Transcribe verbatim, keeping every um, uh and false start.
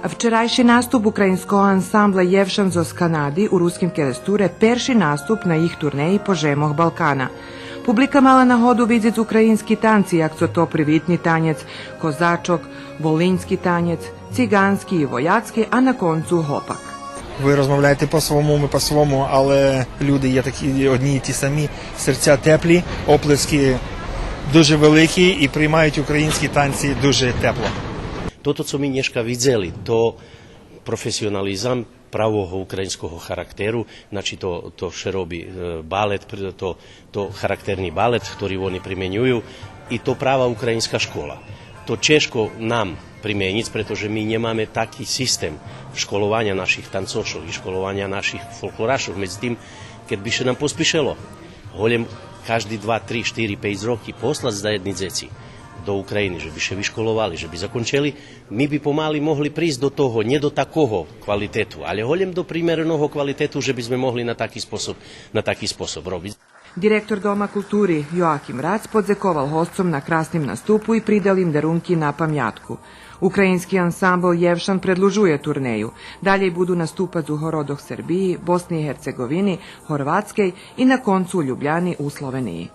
Вчерайши наступ українского ансамбла Євшан зоз Канади у Руским Керестуре перши наступ на їх турнеї по жемох Балкана. Публика мала нагоду видзиц українски танци, як цо то привитни танєц, козачок, волиньски танєц, цигански и вояцки, а на концу гопак. Ви розмовляєте по-свому, ми по-свому, але люди є такі одні й ті самі, серця теплі, оплески дуже великі і приймають українські танці дуже тепло. Тото цо ми нєшка видзели, то професионализам правого українского характеру, значи то, то ше роби, е, балет, пр-, то, то характерни балет, хтори вони применюю, и то права українска школа. То чежко нам применїц, прето же ми нємаме таки систем школованя наших танцошох и школованя наших фолклорашох. Медзитим, кед би ше нам поспишело, голєм кажди два, три, штири, пейц роки послац даєдни дзеци до України, же би ше вишколовали, же би закончели, ми би помали могли присц до того, нє до такого квалитету, але голєм до примереного квалитету, же би зме могли на таки способ, на таки способ робиц. Директор Дома култури Йоаким Рац подзековал госцом на красним наступу и придал им дарунки на памятку. Українски ансамбл Євшан предлужує турнею. Далєй буду наступац у городох Сербиї, Босни и Герцеґовини, Горватскей и на концу у Любляни у Словениї.